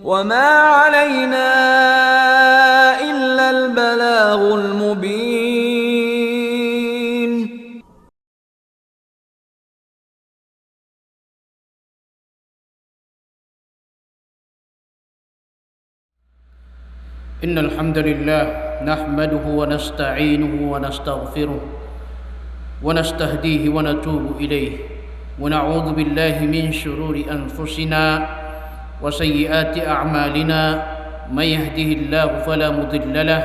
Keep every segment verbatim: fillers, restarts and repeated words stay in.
وما علينا إلا البلاغ المبين. إن الحمد لله نحمده ونستعينه ونستغفره ونستهديه ونتوب إليه، ونعوذ بالله من شرور أنفسنا وسيئات أعمالنا، من يهده الله فلا مضل له،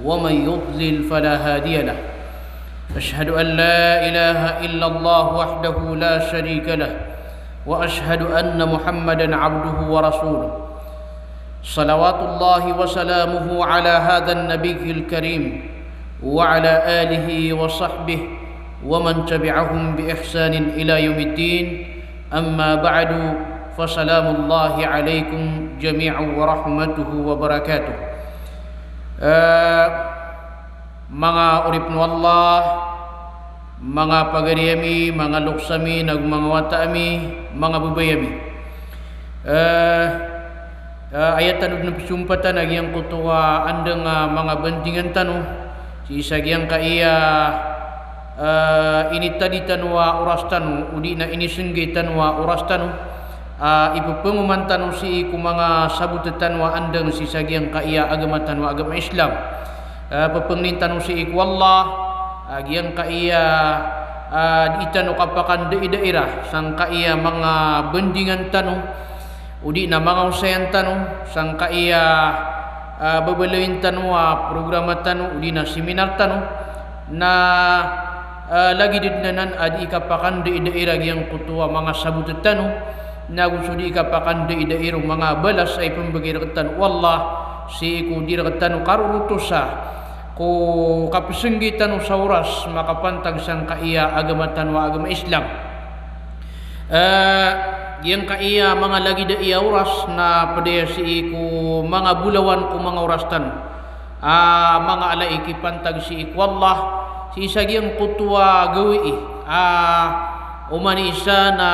ومن يضلل فلا هادي له. أشهد أن لا إله إلا الله وحده لا شريك له، وأشهد أن محمدا عبده ورسوله. صلوات الله وسلامه على هذا النبي الكريم وعلى آله وصحبه ومن تبعهم بإحسان إلى يوم الدين. أما بعد، فسلام الله عليكم جميعا ورحمته وبركاته. Eh, manga oripn o Allah, manga pagari ami, manga loks ami, nago manga wata ami, manga babay ami. Eh, eh, aya tano dn pzompatan a giyangkoto a andang a manga bandingan tano, sii sa giyangkaya, eh, initadi tano a oras tano, odi na inisnggi tano a oras tano, a ipphangoma tano sii ko manga sabot tano a andang sii sa giyangkaya agama tano a agama Islam. Eh, pphangnin tano sii ko Allah, a giyangkaya, a dii tano kapakandaidaira sangkaya manga bandingan tano, odi na manga osayan tano, sangkaya, a, babaloyin tano a programa tano, odi na seminar tano, na, a, lagid dn anan a dii kapakandaidaira giyangkoto a manga sabot tano, nago so dii kapakandaidaira o manga balas a ipmbgay rktano o Allah, sii ko di rktano karorotosa ko kapsnggi tano sa oras makapantag sangkaya agama tano a agama Islam. Eh, giyangkaya manga lagid aya oras na pd aya sii ko manga bolawan ko manga oras tano. A, manga ala i kipantag sii ko Allah, sii sa giyangkoto a gawii. A, oman i isa na,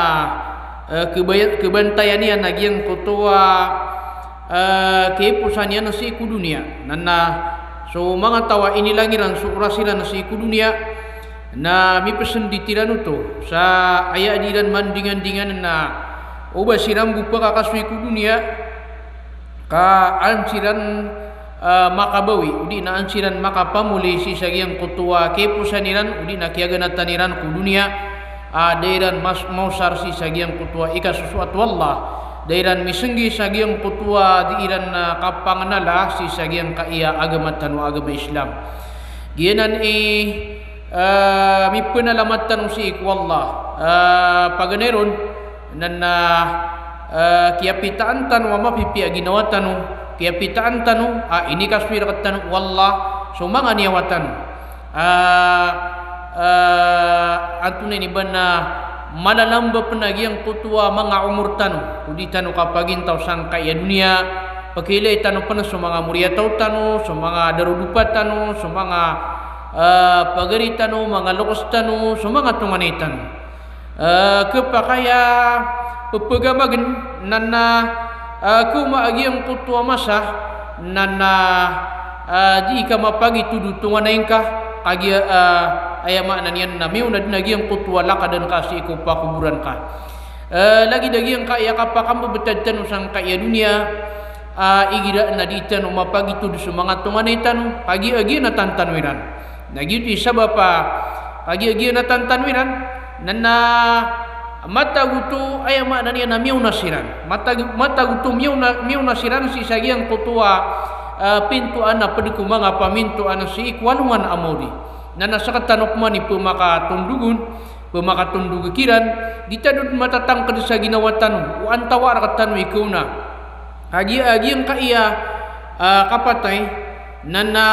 eh, kebay-, kebantayan iyan a giyangkoto a, eh, kaiposan iyan sii ko doniya. Na, na, so manga taw a inilang iran so oras iran sii ko doniya, na mipsndit iran oto sa aya dii iran mandingandingan na o ba siran bo pkakasoy ko doniya, ka an siran, eh, makabawi, odi na an siran makapamoli sii sa giyangkoto a kaiposan iran, odi na kiyaganatan iran ko doniya, a, da iran mas-, maosar sii sa giyangkoto a ikasosoat o Allah, da iran misnggi sa giyangkoto a di iran, a, kapangnala sii sa giyangkaya agama tano a agama Islam. Giyanan i, eh, mipnalamat tano sii ko Allah, eh, paganay ron, na, na, eh, kiyapitaan tano a mapipiya a ginawa tano, kiyapitaan tano a inikasoy rktano o Allah so manga niyawa tano. Eh, eh, antonaa ini ba na malalamba pn a giyangkoto a manga omor tano, ko di tano kapagintaw sangkaya doniya, pkhailay tano pn so manga moriyataw tano, so manga darodopa tano, so manga, eh, pagari tano, manga loks tano, so manga tonganay tano. Eh, khapakay a pphagamagn, na na, eh, khoma a giyangkoto a masa, na na, eh, dii ka mapagitod o tonganay ngka, kagiya, eh, aya maana niyan na miyaona dn a giyangkoto a lakadan ka sii ko pakoboran ka. Eh, lagid a giyangkaya kapakambebetad tano sangkaya doniya, a, igira na di tano mapagitod so manga tonganay tano, kagiya giyanatan tano iran. Na giyoto i sabap a kagiya giyanatan tano iran, na na matago oto, aya maana niyan na miyaona siran. Matag-, matago oto miyaona, miyaona siran sii sa giyangkoto a, a, pintoan a pd ko manga pamintoan sii ko alongan a maori. Na na sktano pman i pmakatondogon, pmakatondog kiran, di tano dn matatangkd sa ginawa tano o antawaa rktano i kaona. Kagiya, a, giyangkaya, a, kapatay, na na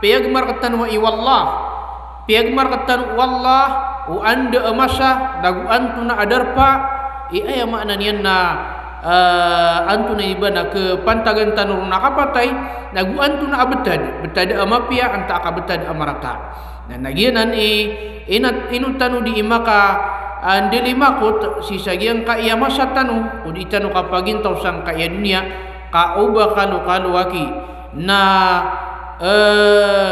piyagmar rktano i o Allah. Piyagmar rktano o Allah o anda a masa, nago antonaa a darpa, i aya maana niyan na, a, antonaa i ba na kpantagan tano ron a kapatay, nago antonaa a btad, btad a mapiya, antaa ka btad a marata. Na, na giyanan i, ina-, ino tano dii maka, a ndalimakot sii sa giyangkaya masa tano, ko dii tano kapagintaw sangkaya doniya, ka o ba kalokalo aki na, eh,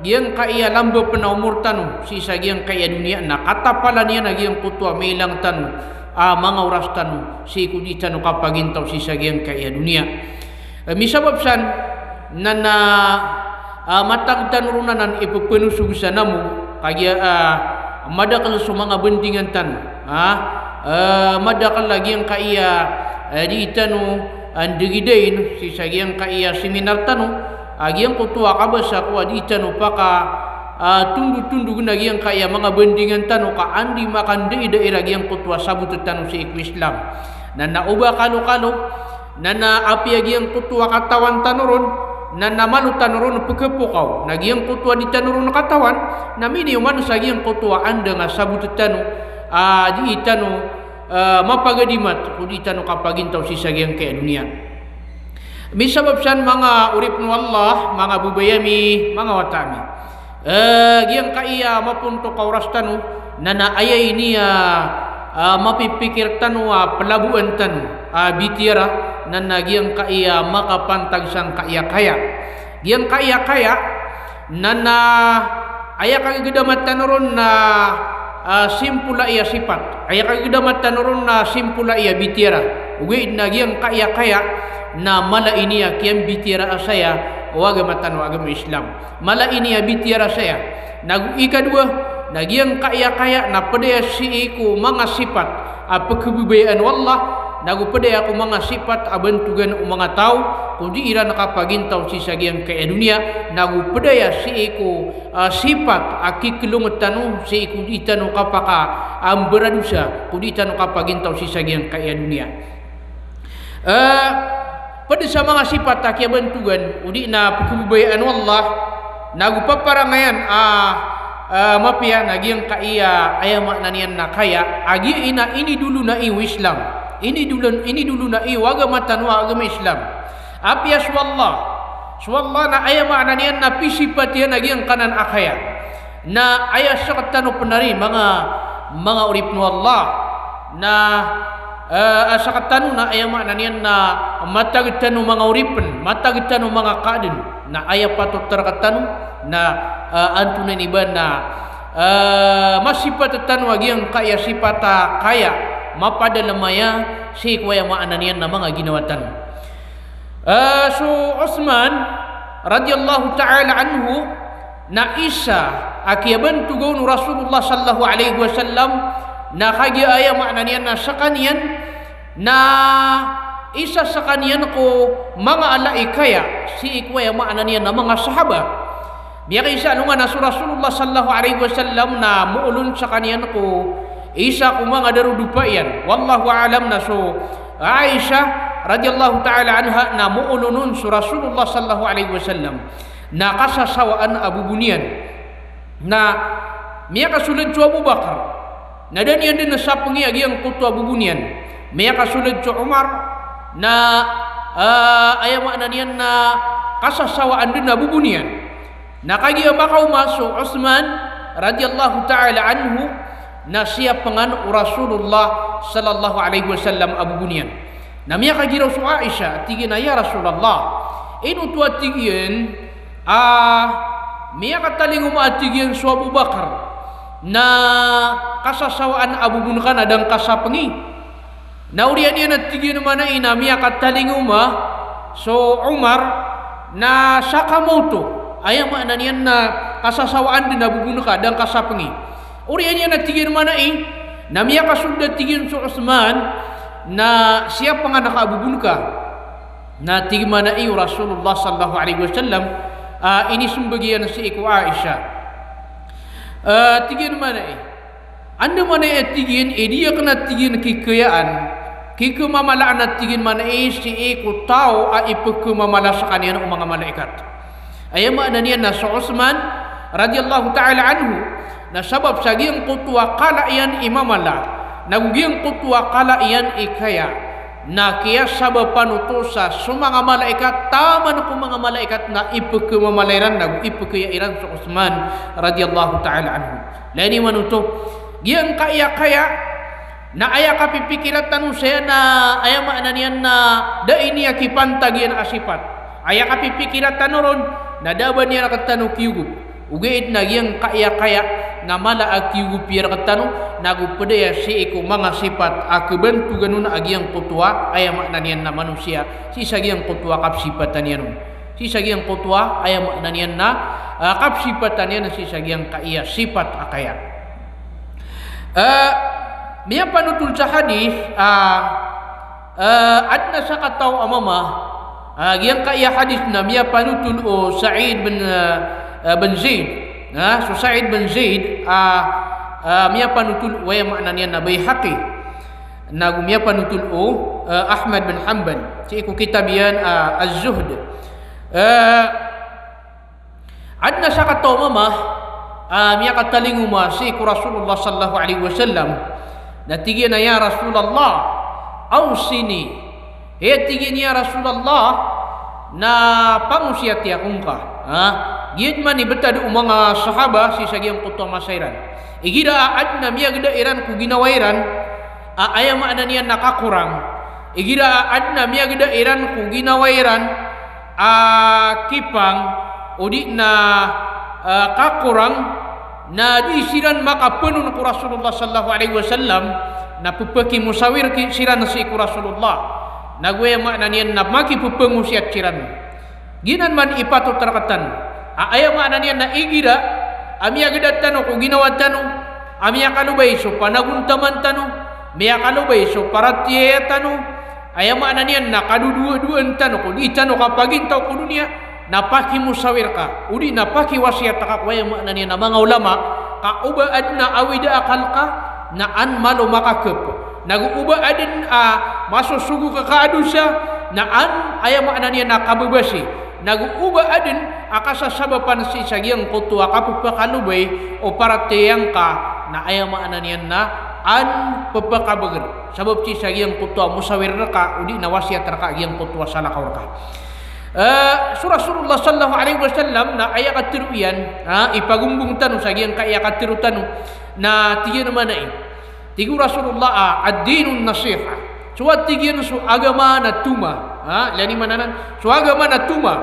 giyangkaya lamba pn a omor tano sii sa giyangkaya doniya, na katapalan iyan a giyangkoto a mailang tano a manga oras tano sii ko dii tano kapagintaw sii sa giyangkaya doniya. Eh, misabap san na, na, ah, matag tano ron anan ipphnosog sa namog, kagiya, ah, madakl so manga bandingan tano, ah, eh, madakl a giyangkaya, eh, dii tano, ah, ndgidain sii sa giyangkaya seminar tano, ah, giyangkoto a kabasa ko a dii tano paka, ah, tondotondogn a giyangkaya manga bandingan tano ka an dii makandaidair a giyangkoto a sabot tano sii ko Islam. Na, na o ba kalokalo, na, na apiya giyangkoto a katawan tano ron, na, na malo tano ron pkhapokaw, na giyangkoto a dii tano ron katawan, na miniyoman sa giyangkoto a andang a sabot tano, ah, dii tano, ah, mapagadimat ko dii tano kapagintaw sii sa giyangkaya doniya. Misabap san manga oripn o Allah, manga babay ami, manga wata ami. Eh, giyangkaya mapontok a oras tano, na, na aya ini a, ah, mapipikir tano a plaboan tano a bitiyara, na, na giyangkaya makapantag sangkaya kaya. Giyangkaya kaya, na, na aya kagdama tano ron na, ah, simpolai a sipat. Aya kagdama tano ron na simpolai a bitiyara. Ogaid na giyangkaya kaya, na mala ini a kiyambitiyara a saya o agama tano a agama Islam. Mala ini a bitiyara saya. Nago ikadowa, na giyangkaya kaya na pd aya sii ko manga sipat a pkhababayaan o Allah, nago pd aya ko manga sipat a bantogan o manga taw ko dii iran kapagintaw sii sa giyangkaya doniya, nago pd aya sii ko, ah, sipat a kiklong tano sii ko dii tano kapaka, ah, mbaradosa ko dii tano kapagintaw sii sa giyangkaya doniya. Eh, pd sa manga sipat a kiyabantogan odi na pkhababayaan o Allah, nago paparangayan a, eh, mapiya na giyangkaya, aya maana niyan na kaya, a giya ini a inidolona i o Islam. Inidolon-, inidolona i o agama tano a agama Islam. Apiya so Allah. So Allah na aya maana niyan na pisipat iyan a giyangkanan a kaya. Na aya sktano pn ari manga, manga oripn o Allah. Na, eh, a sktano na aya maana niyan na matag tano manga oripn, matag tano manga kaadn. Na aya patot rktano na, eh, antonaa ini ba na, eh, masipat tano a giyangkaya sipat a kaya, mapadalm aya sii ko aya maana niyan na manga ginawa tano. Eh, so Uthman radiyallahu ta'ala anhu, na isa a kiyabantoga on o Rasulullah sallallahu alaihi wasallam, na kagiya aya maana niyan na skaniyan, na isa skaniyan ko manga ala i kaya sii ko aya maana niyan na manga sahaba. Miyakaisa alongan a so Rasulullah sallallahu alaihi wasallam na moolon skaniyan ko isa ko manga darodopa iyan. Wallahu a'lam na so Aisha radiyallahu ta'ala anha na moolon on so Rasulullah sallallahu alaihi wasallam na kasasawaan a bobo niyan. Na miyakasold so Abu Bakar, na da niyan dn sapngi a giyangkoto a bobo niyan. Miyakasold so Umar, na, ah, aya maana niyan na kasasawaan dn a bobo niyan. Na kagiya makaoma so Uthman radiyallahu ta'ala anhu, na siyapngan o Rasulullah sallallahu alaihi wasallam a bobo niyan. Na miyakagiraw so Aisha, tig iyan a, "Ya Rasulullah, ino oto a tig iyan, ah, miyakatalingoma a tig iyan so Abu Bakar na kasasawaan a bobo ngka na da ngka sapngi?" Na oriyan iyan a tig iyan manay na miyakatalingoma so Umar na sakamaoto. Aya maana niyan na kasasawaan dn a bobo ngka, da ngka sapngi. Oriyan iyan a tig iyan manay na miyakasold a tig iyan so Uthman na siyapngan ka a bobo ngka. Na tig manay o Rasulullah sallallahu alaihi wasallam, ah, inismbag iyan sii ko Aisha. Ah, tig iyan manay, anda manay a tig iyan i di akn a tig iyan kikayaan, kikhamamalaan a tig iyan manay sii ko taw a ipkhamamala skaniyan o manga malaikat. Aya maana niyan na so Uthman radiyallahu ta'ala anhu, na sabap sa giyangkoto a kala iyan i mamala, nago giyangkoto a kala iyan i kaya, na kiyasabapan oto sa so manga malaikat, taman ko manga malaikat na ipkhamamala iran, nago ipkhaya iran so Uthman radiyallahu ta'ala anhu. Lagid man oto, Giyangkaya kaya na aya kapipikira tano saya na aya maana niyan na da ini a kipantag iyan a sipat. Aya kapipikira tano ron na da a ba niyan rktano kiyogop. Ogaid na giyangkaya kaya na mala a kiyogop iyan rktano, nago pd aya sii ko manga sipat a kbantogan on a giyangkoto a aya maana niyan na manosiya sii sa giyangkoto a kapsipatan iyan on. Sii sa giyangkoto a aya maana niyan na, ah, kapsipatan iyan sii sa giyangkaya sipat a kaya. Eh, miyapanotol sa hadith, ah, eh, adn a sakataw a mama, ah, giyangkaya hadith na miyapanotol o Sa'id bin, eh, eh, bin Zaid. Na so Sa'id bin Zaid, ah, ah, miyapanotol o aya maana niyan na Baihaqi. Nago miyapanotol o, eh, Ahmad bin Hanbal sii ko kitab iyan, ah, Az-Zuhd. Eh, Adn a sakataw a mama a miyakatalingoma sii ko Rasulullah sallallahu alaihi wasallam, na tig iyan a, "Ya Rasulullah, awsini." Aya tig iyan, "Ya Rasulullah, na pangosiyati ako ngka." Ha? Giya man i btad o manga sahaba sii sa giyangkoto a masa iran. Igira a adn a miyagda iran ko ginawa iran a aya maana niyan na kakorang. Igira a adn a miyagda iran ko ginawa iran a kipang, odi na, ah, kakorang, na di siran makapanon ko Rasulullah sallallahu alaihi wasallam, na ppakimosawir ki-, siran sii ko Rasulullah. Nago aya maana niyan na makipphangosiyat siran. Giyanan man i patot rktano. A, aya maana niyan na igira a miyagda tano ko ginawa tano a miyakalobay so panagontaman tano, miyakalobay so paratiyaya tano, aya maana niyan na kadodowadowaan tano ko di tano kapagintaw ko doniya, na pakimosawir ka, odi na pakiwasiyat ka ko aya maana niyan na manga ulama, ka o ba adn a awida a akal ka, na an malo makakp. Nago o ba adn a masosogo ka ka a dosa, na an aya maana niyan na kababasi. Nago o ba adn a kasasabapan sii sa giyangkoto a kapphakalobay o paratiyaya ngka, na aya maana niyan na an pphakabagr. Sabap sii sa giyangkoto a mosawir rka, odi na wasiyat rka giyangkoto a salakaw rka. Eh, so Rasulullah sallallahu alaihi wasallam na aya katharo iyan, ha, ipagombong tano sa giyangkaya katharo tano, na tig iyan a mana i. Tig o Rasulullah a, "Ad-dinun nasiha." So a tig iyan so agama na toma. Ha, ilay niyo man anan. So agama na toma.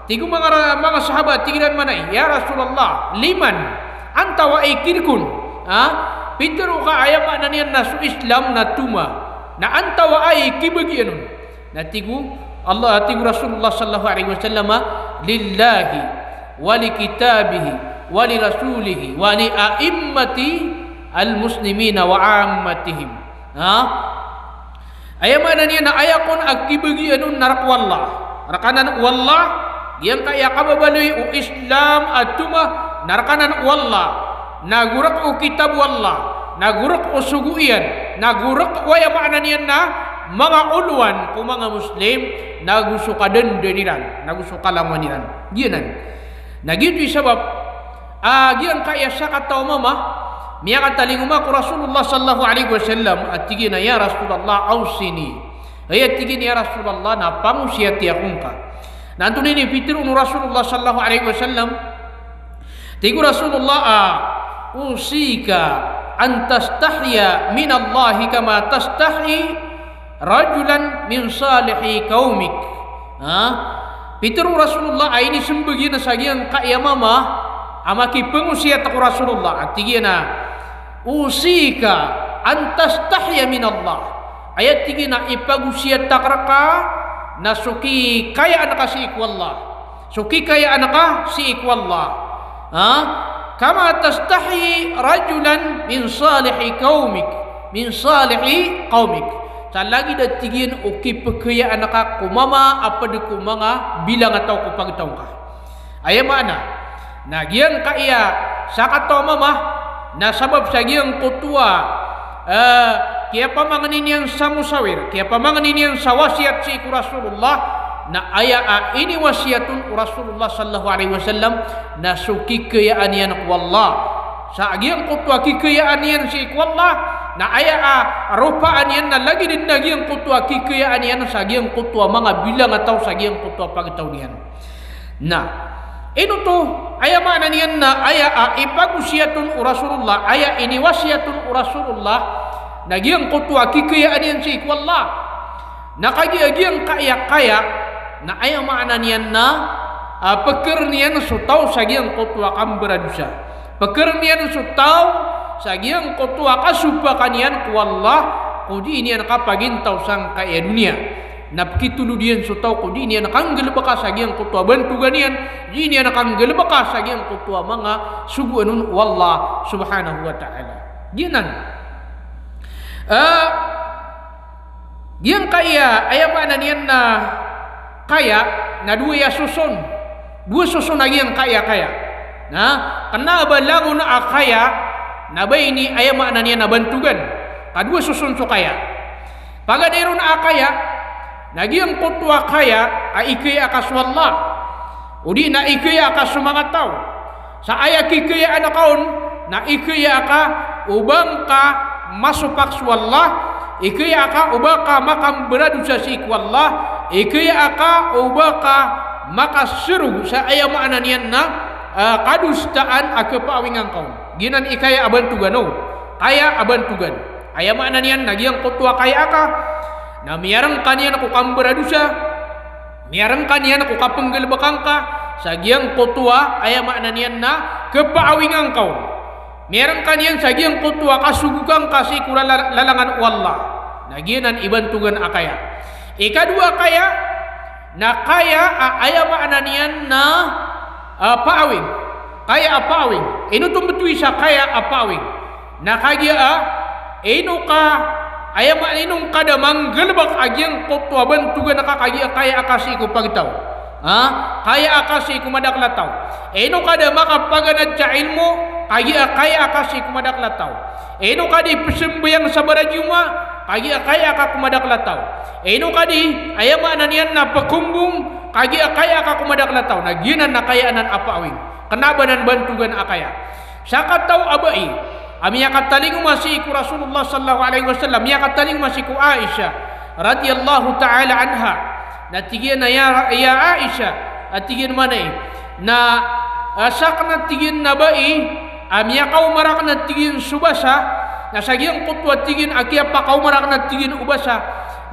Tig o manga ra-, manga sahaba, tig iran mana i, "Ya Rasulullah, liman?" Antawaa i ki rkon? Ha? Pitharo ka aya maana niyan na so Islam na toma. Na antawaa i kibagian on? Na tig o Allah, tig o Rasulullah sallallahu alaihi wasallam, "Lillahi wa li kitabihi wa li rasulihi wa li a'immati al-muslimina wa ammatihim." Ha? Aya maana niyan na aya kon a kibagian on na rk o Allah. Rk anan o Allah, giyangkaya kababaloy o Islam a toma, na rk anan o Allah. Nago rk o kitab o Allah, nago rk o sogo iyan, nago rk o aya maana niyan na manga olowan ko manga Muslim, nago so kadandan iran, nago so kalangowan iran. Giyanan. Na giyoto i sabap a giyangkaya sakataw a mama, miyakatalingoma ko Rasulullah sallallahu alaihi wasallam, a tig iyan a, "Ya Rasulullah, awsini." Aya tig iyan, "Ya Rasulullah, na pangosiyati ako ngka." Na antonaa i pitharo o Rasulullah sallallahu alaihi wasallam? Tig o Rasulullah a, "Usika an tastahya min Allahi kama tastahyi rajulan min salihi qaumik." Ha? Pitharo o Rasulullah a inismbag iyan sa giyangkaya mama a makipangosiyat ko Rasulullah. A tig iyan a, "Usika an tastahya min Allah." Aya tig iyan a ipagosiyat akn rka na so kikayaan ka sii ko Allah. So kikayaan ka sii ko Allah. Ha? Kama tastahyi rajulan min salihi qaumik. Min salihi qaumik. Sa lagid a tig iyan o kipkayaan ka ko mama a pd ko manga bilang a taw ko pagtaw ngka. Aya maana na giyangkaya sakataw a mama na sabap sa giyangkoto a, eh, kiyapamangni niyan sa mosawir, kiyapamangni niyan sa wasiyat sii ko Rasulullah, na aya a iniwasiyat on o Rasulullah sallallahu alaihi wasallam na so kikayaan iyan ko Allah. Sa giyangkoto a kikayaan iyan sii ko Allah, na aya a ropaan iyan na lagid na giyangkoto a kikayaan iyan sa giyangkoto a manga bilang a taw sa giyangkoto a pagtaw niyan. Na, Ino oto, aya maana niyan na aya a ipagosiyat on o Rasulullah, aya iniwasiyat on o Rasulullah, na giyangkoto a kikayaan iyan sii ko Allah. Na kagiya giyangkaya kaya, na aya maana niyan na, ah, pkharn iyan so taw sa giyangkoto a kambaradosa. Pkharn iyan so taw sa giyangkoto a kasopakan iyan ko Allah, ko dii niyan kapagintaw sangkaya doniya. Na pkitolod iyan so taw ko dii niyan kanggalbka sa giyangkoto a bantogan iyan, dii niyan kanggalbka sa giyangkoto a manga sogoan on o Allah subhanahu wa ta'ala. Giyanan. Ah, giyangkaya, aya maana niyan na kaya, na dowa iya soson. Dowa soson a giyangkaya kaya. Na, kna a ba langon a kaya, na ba ini aya maana niyan na bantogan. Ka dowa soson so kaya. Paganay ron a kaya, na giyangkoto a kaya a ikaya ka so Allah, odi na ikaya ka so manga taw. Sa aya kikayaan ka on, na ikaya ka o ba ngka masopak so Allah, ikaya ka o ba ka makambaradosa sii ko Allah, ikaya ka o ba ka makaserog sa aya maana niyan na, ah, kadosaan a khapaawingan ka on. Giyanan i kaya a bantogan o. Kaya a bantogan. Aya maana niyan na giyangkoto a kaya aka, na miyarngka niyan ko kambaradosa, miyarngka niyan ko kapnggalbka ngka sa giyangkoto a, aya maana niyan na khapaawingan ka on. Miyarngka niyan sa giyangkoto a kasogokan ka sii ko lala-, lalangan o Allah. Na giyanan i bantogan a kaya. Ikadowa a kaya, na kaya a, aya maana niyan na, ah, paawing. Kaya a paawing. Ino tombtowi sa kaya a paawing? Na kagiya a, ino ka, aya ma-, ino ngka da manggalbk a giyangkoto a bantogan ka kagiya kaya aka sii ko pagtaw. Ha? Kaya aka sii ko madakl a taw. Ino ka da makapaganad sa ilmo, kagiya kaya aka sii ko madakl a taw. Ino ka di pzambayang sa barajumaah, kagiya kaya aka ko madakl a taw. Ino ka di, aya maana niyan na pkombong, kagiya kaya aka ko madakl a taw. Na giyanan na kaya anan a paawing. Kna a ba nan bantogan a kaya. Sakataw a bai a miyakatalingoma sii ko Rasulullah sallallahu alaihi wasallam, miyakatalingoma sii ko Aisha radhiyallahu ta'ala anha. Na tig iyan a, "Ya, ya Aisha," a tig iyan manay, na, ah, sakn a tig iyan na bai a miyakaoma rakn a tig iyan so basa, na sa giyangkoto a tig iyan a kiyapakaoma rakn a tig iyan o basa,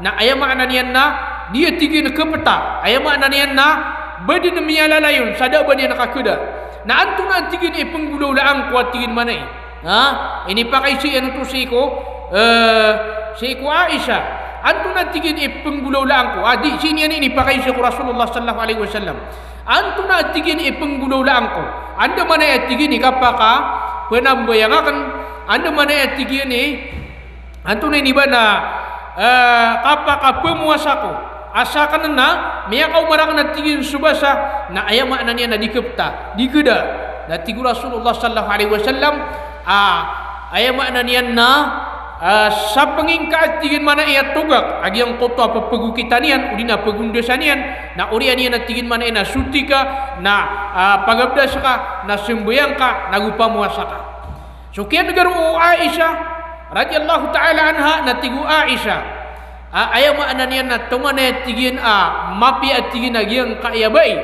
na aya maana niyan na di a tig iyan khapta, aya maana niyan na ba dn miyalalayon sa da a ba niyan kakhada. Na antonaa tig iyan i pnggolawlaan ko a tig iyan manay. Ha? Inipakaiza iyan oto sii ko, eh, sii ko Aisha. Antonaa tig iyan i pnggolawlaan ko. A di, sii niyan inipakaiza ko Rasulullah sallallahu alaihi wasallam. Antonaa tig iyan i pnggolawlaan ko. Andamanaya tig iyan i kapakapnambayang akn. Andamanaya tig iyan i Antonaa ini ba na, eh, kapakapmowasa ko a sakn na miyakaoma rakn a tig iyan so basa, na aya maana niyan na di khapta, di khada. Na tig o Rasulullah sallallahu alaihi wasallam, ah, aya maana niyan na, ah, sapngi ngka a tig iyan manay a togak a giyangkoto a pphagokitan iyan, odi na phagondasan iyan, na oriyan iyan a tig iyan manay na soti ka, na, ah, pagabdas ka, na sambayang ka, nago pamowasa ka. So kiyan'g roo o Aisha radhiyallahu ta'ala anha na tig o Aisha a, aya maana niyan na tomanay a tig iyan a mapiya a tig iyan a giyangkaya bai.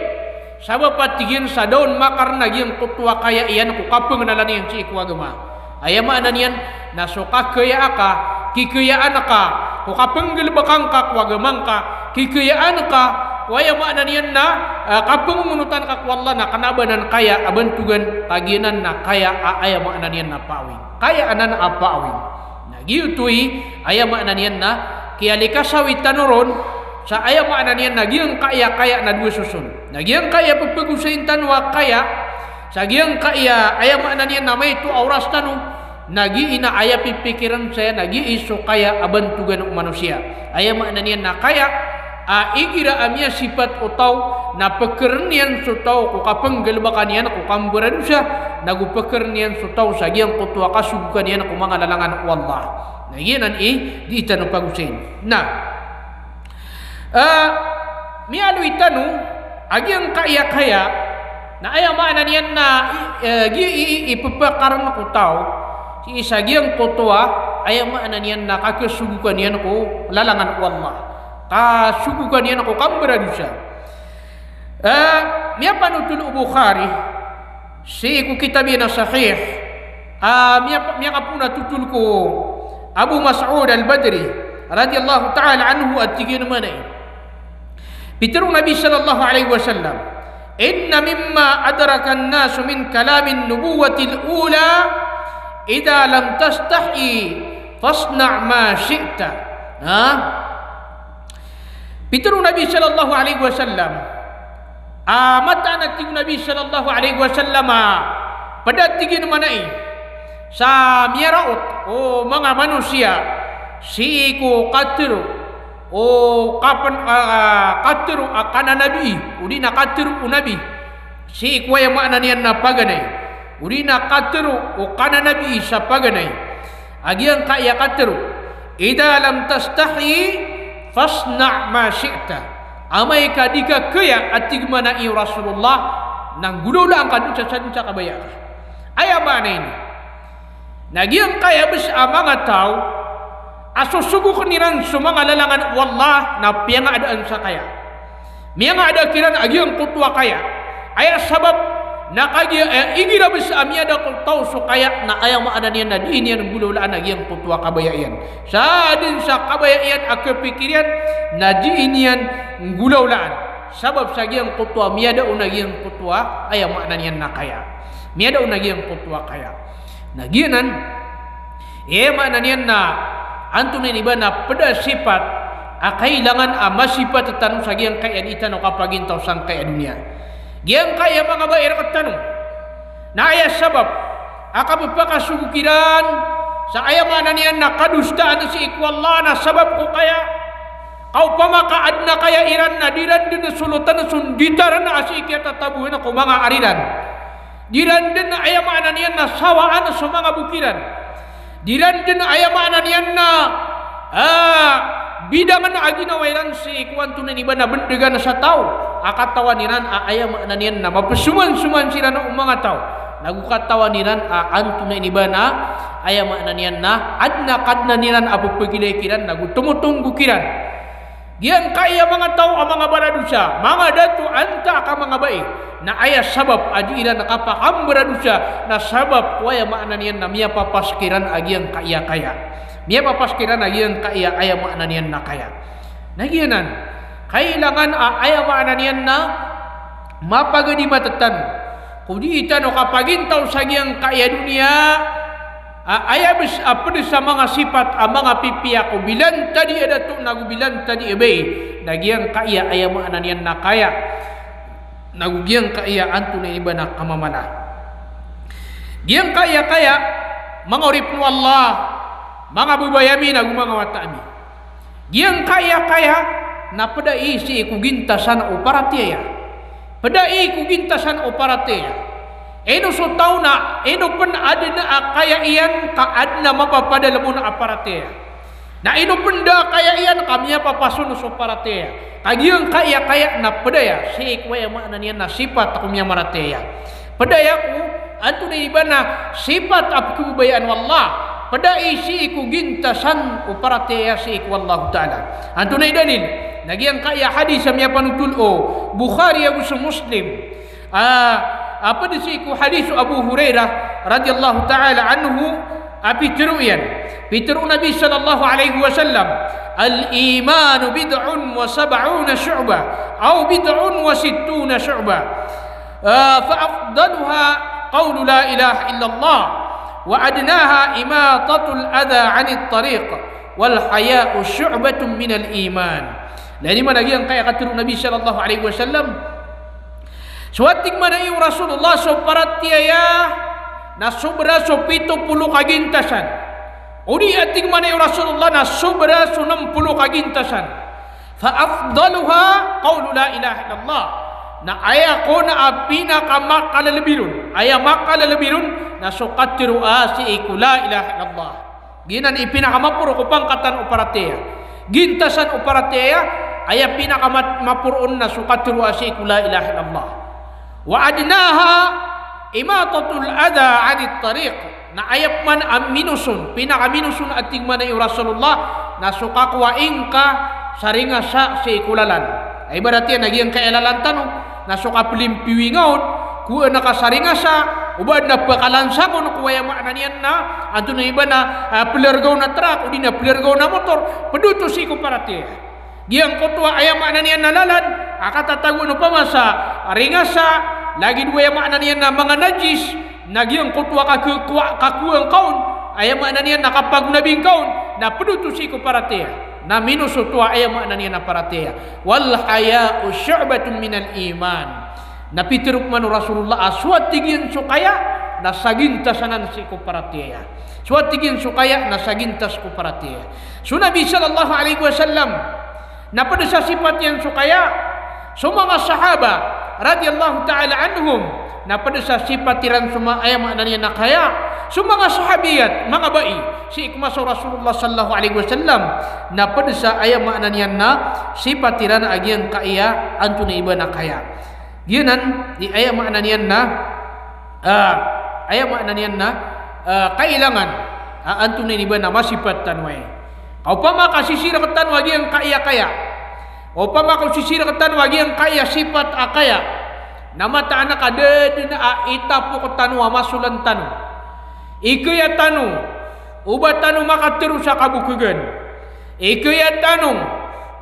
Sabap a tig iyan sa da on makarna giyangkoto a kaya iyan ko kapngnalan iyan sii ko agama. Aya maana niyan na so kakaya aka, kikayaan ka ko kapnggalbka ngka ko agama ngka, kikayaan ka ko aya maana niyan na, ah, kapngongonotan ka ko Allah na kna a ba nan kaya a bantogan, ka giyanan na kaya a aya maana niyan na paawing. Kaya anan a paawing. Na giyoto i aya maana niyan na kiyalikasawi tano ron, sa aya maana niyan na giyangkaya kaya na dowa soson. Na giyangkaya pphagosayin tano a kaya, sa giyangkaya aya maana niyan na maito a oras tano, na gii na aya pipikiran saya na gii so kaya a bantogan o manosiya. Aya maana niyan na kaya a igira a miyasipat o taw na pkharn iyan so taw ko kapnggalbka niyan ko kambaradosa, nago pkharn iyan so taw sa giyangkoto a kasogokan iyan ko manga lalangan o Allah. Na giyanan i dii tano pagosayin. Na, ah, miyaaloy tano a giyangkaya kaya, na aya maana niyan na, eh, gii i, i, i pphakarn ko taw sii sa giyangkoto a, aya maana niyan na kasogokan iyan ko lalangan o Allah. Kasogokan iyan ko kambaradosa. Ah, miyapanothol o Bukhari sii ko kitab iyan a Sahih, ah, miyap-, miyakapoon a tothol ko Abu Mas'ud Al-Badri radiyallahu ta'ala anhu a tig iyan a maana i, pitharo o Nabi sallallahu alaihi wasallam, "Inna mimma adraka an-nasu min kalamin nubuwwatil ula, idha lam tastahi fasna' ma shi'ta." Ha? Pitharo o Nabi sallallahu alaihi wasallam, ah, mataan a tig o Nabi sallallahu alaihi wasallam, ah, pd a tig iyan a maana i, sa miyaraot o manga manosiya sii ko katharo o kapn-, ah, ah, katharo a kananabi, odi na katharo o nabi sii ko aya maana niyan na paganay, odi na katharo o kananabi sa paganay a giyangkaya katharo, "Idha lam tastahi fasna' ma shi'ta." Amay ka di ka kaya a tig mambo o Rasulullah, na nggolawlaan ka dn sa sadn sa kabaya ka. Aya maana ini na giyangkaya bs a manga taw a sosogokn iran so manga lalangan o Allah na piyangaadaan sa kaya. Miyangaada kiran a giyangkoto a kaya. Aya sabap na kagiya, eh, igira bs a miyada ko taw so kaya na aya maana niyan na dii niyan nggolawlaan a giyangkoto a kabaya iyan. Sadn sa kabaya iyan a kapikir iyan na dii niyan nggolawlaan. Sabap sa giyangkoto a miyada on a giyangkoto a aya maana niyan na kaya. Miyada on a giyangkoto a kaya. Na giyanan, aya maana niyan na antonaa ini ba na pd a sipat a kailangan a masipat tano sa giyangkaya dii tano kapagintaw sangkaya doniya. Giyangkaya manga bai rktano na aya sabap a kapphakasogo kiran sa aya maana niyan na kadosaan sii ko Allah na sabap ko kaya. Ka opama ka adn a kaya iran na di ran dn solotn so nditaran a sii kiyatataboan ko manga ari ran. Di ran dn aya maana niyan na sawaan so manga boki ran. Di ran dn aya maana niyan na, ah, bidangn a ginawa iran sii ko antonaa ini ba na bndgan sa taw a katawan iran a aya maana niyan na mapsomansoman siran o manga taw. Nago katawan iran a antonaa ini ba na aya maana niyan na adn a Kadnan iran a pphagilay kiran nago tomotonggo kiran. Giyangkaya manga taw a manga baradosa, manga dato antaa ka manga bai, na aya sabap a dii iran kapakambaradosa na sabap ko aya maana niyan na miyapapas kiran a giyangkaya kaya. Miyapapas kiran a giyangkaya aya maana niyan na kaya. Na giyanan, kailangan a aya maana niyan na mapagadi mata tano ko dii tano kapagintaw sa giyangkaya doniya a aya bs a pd sa manga sipat a manga pipiya ko bilantad i a dato nago bilantad i a bai, na giyangkaya aya maana niyan na kaya, nago giyangkaya antonaa ini ba na kamamala. Giyangkaya kaya, manga oripn o Allah, manga babay ami nago manga wata ami. Giyangkaya kaya na pd ai sii ko gintasan o paratiyaya. Pd ai ko gintasan o paratiyaya. Ino so taw na, ino pn adn a kaya iyan ka adn a mapapadalm on a paratiyaya. Na ino pn da a kaya iyan ka miyapapas on so paratiyaya. Ka giyangkaya kaya na pd aya sii ko aya maana niyan na sipat ko miyamaratiyaya. Pd aya ko antonaa ini ba na sipat a pkhababayaan o Allah. Pd ai sii ko gintasan o paratiyaya sii ko Allahu Ta'ala. Antonaa i dalil? Na giyangkaya hadis a miyapanothol o Bukhari ago so Muslim. Ah, a pd sii ko hadis o Abu Hurairah radiyallahu ta'ala anhu a pitharo iyan. Pitharo o Nabi sallallahu alaihi wasallam, "Al-imanu bid'un wa sab'una shu'bah, aw bid'un wa sittuna shu'bah." Ah, fa afdaluha qawlu la ilaha illallah, wa adnaha imatatul adha anit tariq, wal haya'u shu'batun minal iman. Lagid man a giyangkaya katharo o Nabi sallallahu alaihi wasallam. So a tig mambo o Rasulullah, so paratiyaya na sobra so pito polo ka gintasan. Odi a tig mambo o Rasulullah na sobra so nem polo ka gintasan. Fa afdaluha qawlu la ilaha illallah. Na aya kon a pinakamakalelebi ron, aya makalelebi ron na so katharo a sii ko la ilaha illallah. Giyanan i pinakamaporo ko pangkatan o paratiyaya. Gintasan o paratiyaya, aya pinakamat-, maporo on na so katharo a sii ko la ilaha illallah. Wa adnaha imatatul adha anit tariq. Na aya pman a minos on, pinakaminoson a tig mambo o Rasulullah, na so kakowa ingka sa ringasa sii ko lalan. Ay ibarat iyan a giyangkaya lalan tano, Na so kaplimpiwinga on, kowaa na ka sa ringasa, o ba adn a pkalansang on ko aya maana niyan na, antonaa i ba na, ah, plarga on a trak, odi na plarga on a motor, pd oto sii ko paratiyaya. Giyangkoto a aya maana niyan na lalan a katatagoan opama sa ringasa, lagid o aya maana niyan na manga najis, na giyangkoto a kak-, kowa-, kakowaan ka on, aya maana niyan na kapagonabi ngka on, na pd oto sii ko paratiyaya. Na minosoto a aya maana niyan na paratiyaya. Wal haya'u shu'batun minal iman. Na pitharo pman o Rasulullah a so a tig iyan so kaya, na sagintas anan sii ko paratiyaya. So a tig iyan so kaya, na sagintas ko paratiyaya. So Nabi sallallahu alaihi wasallam, na pd sa sipat iyan so kaya. So manga sahaba radiyallahu ta'ala anhum, na pd sa sipat iran so ma-, aya maana niyan na kaya. So manga sahabiyat, manga bai, sii ko masa o Rasulullah sallallahu alaihi wasallam, na pd sa aya maana niyan na sipat iran a giyangkaya antonaa i ba na kaya. Giyanan i aya maana niyan na, ah, aya maana niyan na, ah, kailangan a antonaa i ba na masipat tano aya. Ka opama ka sisii rktano a giyangkaya kaya, opama ka sisii rktano a giyangkaya sipat a kaya, na mataan ka da dn a itapok tano a masolan tano. Ikaya tano o ba tano makatharo sa kabokhagan. Ikaya tano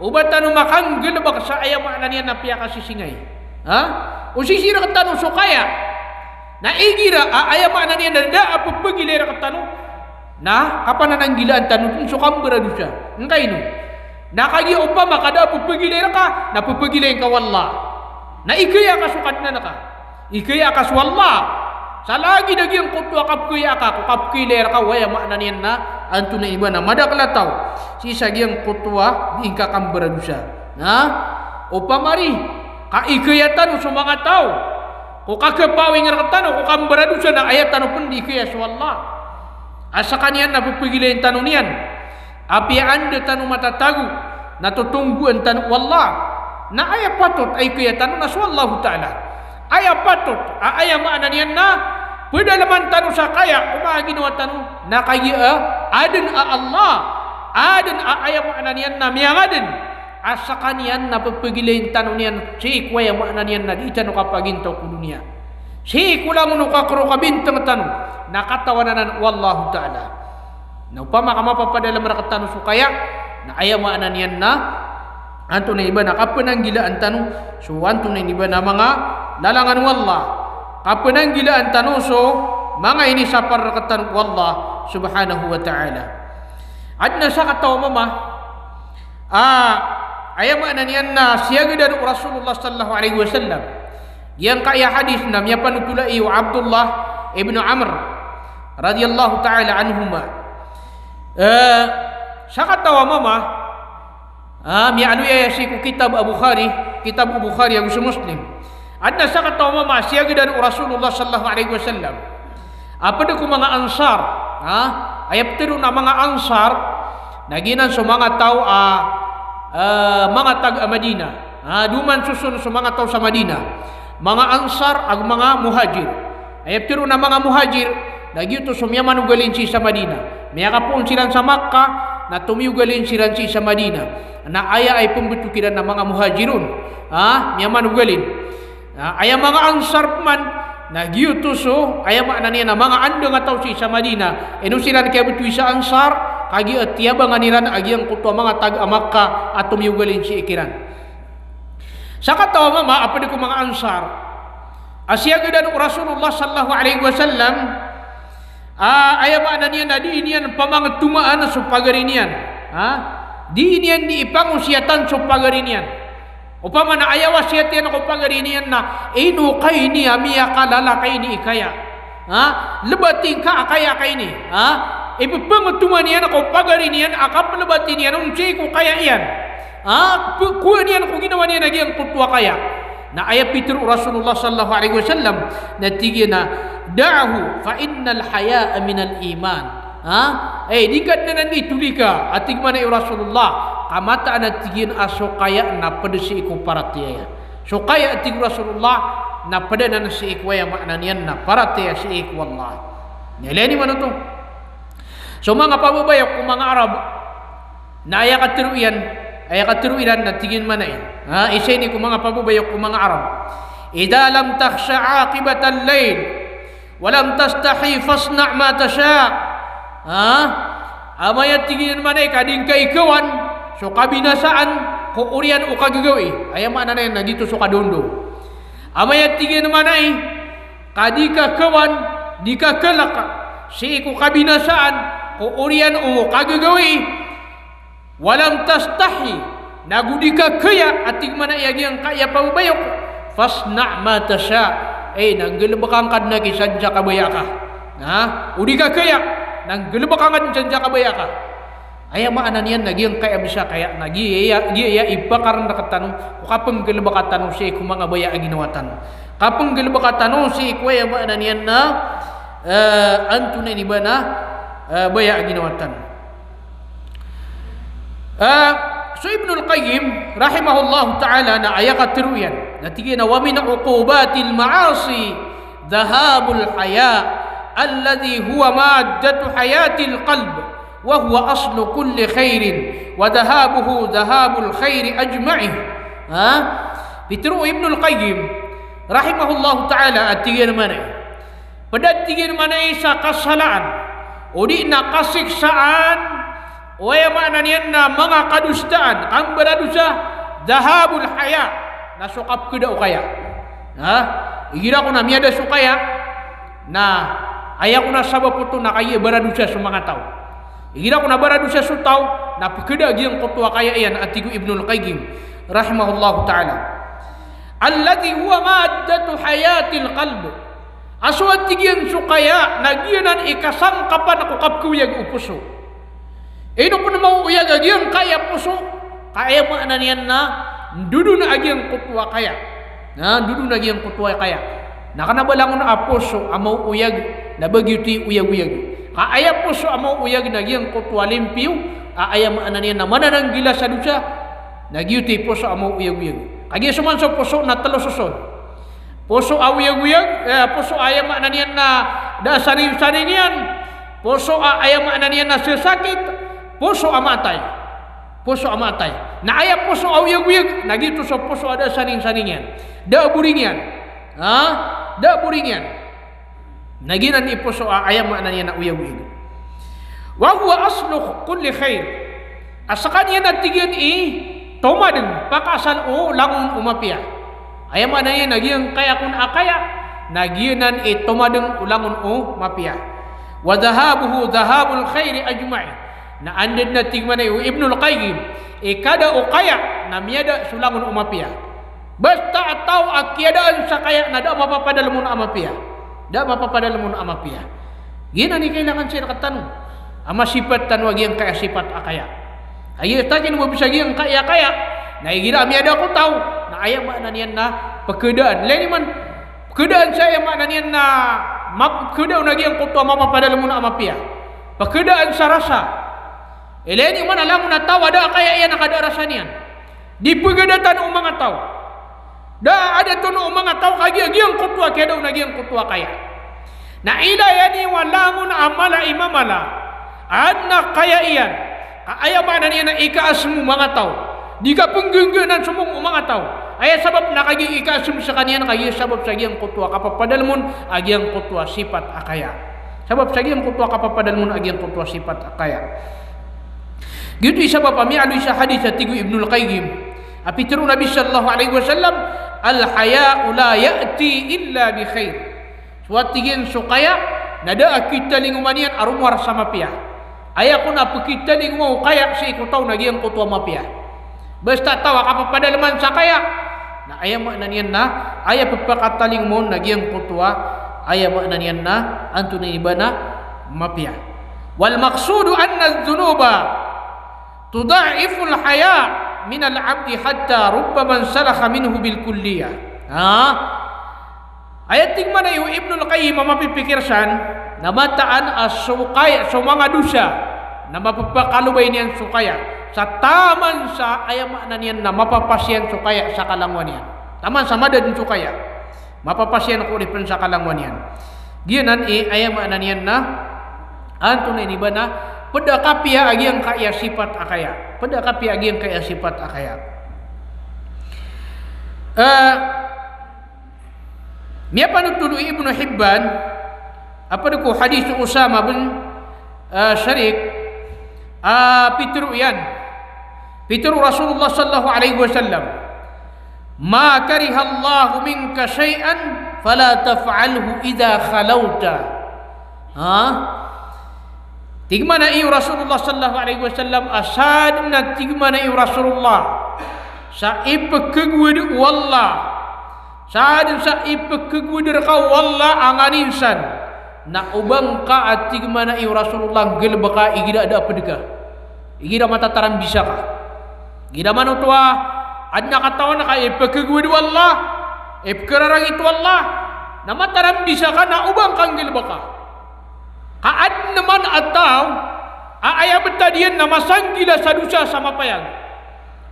o ba tano makanggalbk sa aya maana niyan na piyakasisingay. Ha? O sisii rktano so kaya, na igira a aya maana niyan na da a pphagilay rktano, na kapanananggilaan tano dn so kambaradosa. Ngkaino? Na kagiya opama ka da a pphagilay rka, na pphagilay ngka o Allah. Na ikaya ka so Kadnan ka. Ikaya ka so Allah. Sa lagid a giyangkoto a kapkaya ka, ko kapkilay rka o aya maana niyan na antonaa i ba na madakl a taw sii sa giyangkoto a dii ngka kambaradosa. Na opama ari ka ikaya tano so manga taw ko kakapawing rktano ko kambaradosa, na aya tano pn dii ikaya so Allah. A skaniyan na pphagilay tano niyan. Apiya anda tano matatago na totonggoan tano o Allah, na aya patot a ikaya tano na so Allahu Ta'ala. Aya patot a aya maana niyan na pedalaman tano sa kaya ko manga ginawa tano, na kagiya adn a Allah, adn a aya maana niyan na miyangadn, a skaniyan na pphagilay tano niyan sii ko aya maana niyan na dii tano kapagintaw ko doniya. Sii ko langon o kakoro kabintang tano na katawan anan o Allahu Ta'ala. Na opama ka mapapadalm rktano so kaya, na aya maana niyan na antonaa i ba na kapananggilaan tano so antonaa i ba na manga lalangan o Allah. Kapananggilaan tano so manga inisapar rktano o Allah subhanahu wa ta'ala. Adn a sakataw a mama, ah, aya maana niyan na siyagadan o Rasulullah sallallahu alaihi wasallam. Giyangkaya hadis na miyapanotol ai o Abdullah ibn Amr radiyallahu ta'ala anhuma. Eh, sakataw a mama, ah, miyaaloy aya sii ko kitab a Bukhari, kitab o Bukhari ago so Muslim. Adn a sakataw a mama a siyagadan o Rasulullah sallallahu alaihi wasallam a pd ko manga Ansar, ha? Aya ptharoon a manga Ansar na giyanan so manga taw a, eh, manga taga Madina. Ha, doman soson so manga taw sa Madina. Manga Ansar ago manga Muhajir. Aya ptharoon a manga Muhajir na giyoto so miyamanogalin sii sa Madina. Miyakapoon siran sa Makkah, na tomiyogalin siran sii sa Madina. Na aya a ipmbtok iran na manga Muhajirun. Ha, miyamanogalin. Na aya manga Ansar pman, na giyoto so, aya maana niyan na manga andang a taw sii sa Madina. Ino siran kiyabtowi sa Ansar, kagiya tiyabangan iran a giyangkoto a manga taga Makkah a tomiyogalin sii kiran. Sakataw a mama a pd ko manga Ansar a siyagadan o Rasulullah sallallahu alaihi wasallam, a, aya maana niyan na dii niyan pamangtomaan so pagari niyan. Ha? Dii niyan dii pangosiyatan so pagari niyan. Opama na aya wasiyat iyan ko pagari niyan na, ino ka ini a miyakalala ka ini i kaya. Ha? Lebati ngka a kaya ka ini. Ha? Ipepengetoman iyan ko pagari niyan a kaplebati niyan on sii ko kaya iyan. Ha? Pe-, kowaan iyan ko ginawa niyan a giyangkoto a kaya. Na aya pitharo o Rasulullah sallallahu alaihi wasallam, na tig iyan a, "Da'hu fa innal haya'a minal iman." Ha? Eh, di ngka dn anan itolika, a tig mambo o Rasulullah, ka mataan a tig iyan a so kaya na pd sii ko paratiyaya. So kaya, a tig o Rasulullah, na pd anan sii ko aya maana niyan na paratiyaya sii ko Allah. Aya lagid iyan man oto. So manga pababaya ko manga Arab, na aya katharo iyan, aya katharo iran na tig iyan mambo, ha, isa ini ko manga pababaya ko manga Arab. Idha lam takhsha aqibatal layl wa lam tastahi fasna' ma tasha'. Ha? Amay a tig iyan manay ka di ngka ikawan so kabinasaan ko oriyan o kagagawii. Aya maana niyan na giyoto so kadondo. Amay a tig iyan manay ka di ka kawan, di ka kalaka sii ko kabinasaan ko oriyan o kagagawii. Wa lam tastahi, nago di ka kaya, a tig manay a giyangkaya pababayok, fasna' ma tasha', eh, na nggalbka ngka dn a ki sadn sa kabaya ka. Na, o di ka kaya, na nggalbka ngka dn sadn sa kabaya ka. Aya maana niyan na giyangkaya bisa kaya, na giya, giya ipakarn rktano ko kapnggalbka tano sii ko manga baya a ginawa tano. Kapnggalbka tano sii ko aya maana niyan na, eh, antonaa ini ba na, eh, baya a ginawa tano. Ah, so Ibnul Qayyim rahimahullahu ta'ala na aya katharo iyan, na tig iyan a, "Wa min uqubatil ma'asi dhahabul haya, alladhi huwa maddatu hayatil qalb, wa huwa aslu kulli khairin, wa dhahabuhu dhahabul khairi ajma'i." Ha? Pitharo o Ibnul Qayyim rahimahullahu ta'ala a tig iyan manay, pd a tig iyan manay sa kasalaan, odi na kasiksaan, o aya maana niyan na manga kadosaan, kambaradosa, dhahabul haya, na so kapkhada o kaya. Ha? Igira ko na miyada so kaya, na aya ko na sabap oto na kagiya baradosa so manga taw. Igira ko na baradosa so taw, na pkhada a giyangkoto a kaya iyan, a tig o Ibnul Qayyim rahimahullahu ta'ala. Alladhi huwa maddatu hayatil qalb. A so a tig iyan so kaya na giyanan i kasangkapan ko kapkhaoyag o poso. Ino pn maoyag a giyangkaya poso, ka aya maana niyan na ndodon a giyangkoto a kaya. Na ndodon a giyangkoto a kaya. Na kna ba langon a poso a maoyag, na ba giyoto i oyagoyag. Ka aya poso a maoyag na giyangkoto a limpiyo, a aya maana niyan na manananggila sa dosa, na giyoto i poso a maoyagoyag. Kagiya so man so poso na tlo soson. Poso a oyagoyag, eh, poso a aya maana niyan na da a saningsaning iyan. Poso a aya maana niyan na sasakit. Poso a matay. Poso a matay. Na aya poso a oyagoyag, na giyoto so poso a da a saningsaning iyan. Da a boring iyan. Ha? Da a boring iyan. Na giyanan i poso a aya maana niyan na oyagoyag. Wa huwa aslu kulli khair. A skaniyan a tig iyan i tomadng pakaasal o langon o mapiya. Aya maana niyan na giyangkaya kon a kaya, na giyanan i tomadng o langon o mapiya. Wa dhahabuhu dhahabul khairi ajma'i. Na anda dn a tig manay o Ibnul Qayyim i kada o kaya na miyada so langon o mapiya. Basta a taw a kiyadaan sa kaya na da a mapapadalm on a mapiya. Da a mapapadalm on a mapiya. Giyanan i kailangan sii rktano a masipat tano a giyangkaya sipat a kaya. Kagiya takin o ba bisa giyangkaya kaya, na igira a miyada ko taw, na aya maana niyan na pkhadaan. Ilay niyo man, pkhadaan sa aya maana niyan na map-, pkhada on a giyangkoto a mapapadalm on a mapiya. Pkhadaan sa rasa. Ilay niyo man a langon a taw a da a kaya iyan a kada a rasa niyan. Di pkhada tano o manga taw. Da a da tono o manga taw kagiya giyangkoto a kiyada on a giyangkoto a kaya. Na ilaya niyo a langon a mala i mamala a adn a kaya iyan, ka aya maana niyan na ikaasm o manga taw. Di kapnggnggnan so mong o manga taw. Aya sabap na kagiya ikaasm skaniyan kagiya sabap sa giyangkoto a kapapadalm on a giyangkoto a sipat a kaya. Sabap sa giyangkoto a kapapadalm on a giyangkoto a sipat a kaya. Giyoto i sabap a miyaaloy sa hadith a tig o Ibnul Qayyim a pitharo o Nabi sallallahu alaihi wasallam, "Al-haya'u la ya'ti illa bi khair." So a tig iyan so kaya na da a kitalingoma niyan a romowar sa mapiya. Aya kon a pkitalingoma o kaya sii ko taw na giyangkoto a mapiya. Basta taw a kapapadalman sa kaya, na aya maana niyan na, aya pphakatalingoma on na giyangkoto a, aya maana niyan na, antonaa ini ba na mapiya. Wal maqsudu anna adh-dhunuba tudha'iful haya' minal 'abdi hatta rubbama insalakha minhu bil kulliyah. Ha? Aya tig manay o Ibnul Qayyim a mapipikir san, na mataan a so kaya, so manga dosa na mappakalobay niyan so kaya. Sa taman sa aya maana niyan na mapapas iyan so kaya sa kalangowan iyan. Taman sa mada dn so kaya. Mapapas iyan ko oripn sa kalangowan iyan. Giyanan i aya maana niyan na antonaa ini ba na pd a kapiya a giyangkaya sipat a kaya. Pd a kapiya a giyangkaya sipat a kaya. Eh, Miyapanotol o Ibnu Hibban a pd ko hadith o Usama bin, ah, Sharik, a pitharo iyan. Pitharo o Rasulullah sallallahu alaihi wasallam, "Ma karihallahu minka shay'an fala taf'alhu idha khalawta." Ha? Tig mambo o Rasulullah sallallahu alaihi wasallam, a sadn a tig mambo o Rasulullah sa ipkhagowad o Allah, sadn sa ipkhagowad rka o Allah a nganin san, na o ba ngka, a tig mambo o Rasulullah, nggalbka igira da a pd ka, igira matatarambisa ka. Igira man oto a adn a katawan ka ipkhagowad o Allah, ipkhararangit o Allah, na matarambisa ka, na o ba ngka nggalbka. Ka adn man a taw a aya btad iyan na masanggila sa dosa sa mapayag,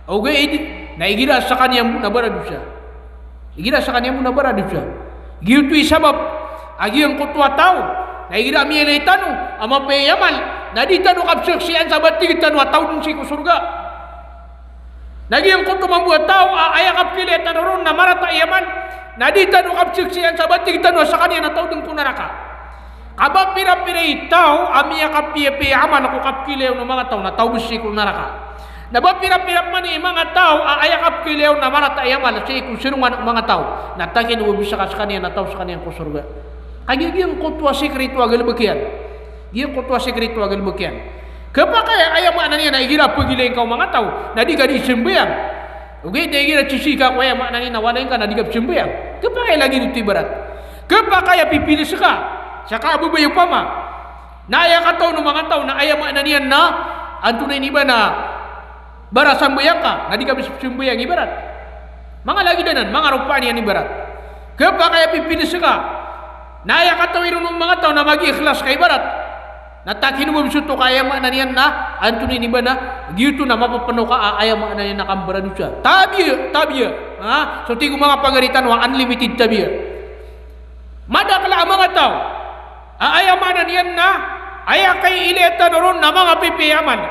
ogaid na igira skaniyan bo na baradosa. Igira skaniyan bo na baradosa. Giyoto i sabap a giyangkoto a taw na igira miyailay tano a mapiya i amal, na di tano kapzaksian sa ba tig tano a taw dn sii ko sorga. Na giyangkoto mambo a taw a aya kapkhailaya tano ron na marata i amal, na di tano kapzaksian sa ba tig tano a skaniyan a taw dn ko naraka. Ka ba pirapira i taw a miyakapiyapiya i amal ko kapkhailaya on o manga taw na taw bs sii ko naraka. Na ba pirapira man i manga taw a aya kapkhailaya on na marata i amal sii ko sirongan o manga taw, na takin o ba bs ka skaniyan a taw skaniyan ko sorga. Kagiya giyangkoto a sikrito a galbk iyan. Giyangkoto a sikrito a galbk iyan. Khapakay a aya maana niyan na igira pagilay ngka o manga taw na di ka di sambayang, ogaid na igira sisii ka ko aya maana niyan na walay ngka na di ka pzambayang. Khapakay lagid oto i ibarat. Khapakay a pipilis ka sa kababay opama, na aya katawan o manga taw na aya maana niyan na antonaa ini ba na barasambayang ka, na di ka pzambayang ibarat. Manga lagid anan, manga ropaan iyan ibarat. Khapakay a pipilis ka, na aya katawan iron o manga taw na magiikhlas ka ibarat. Na takin o ba bs oto ka aya maana niyan na antonaa ini ba na giyoto na mapapno ka a aya maana niyan na kambaradosa. Tabiya, tabiya. Ha? So tig o manga pagari tano a unlimited tabiya. Madakl a manga taw a aya maana niyan na aya kailaya tano ron na manga pipiya i amal,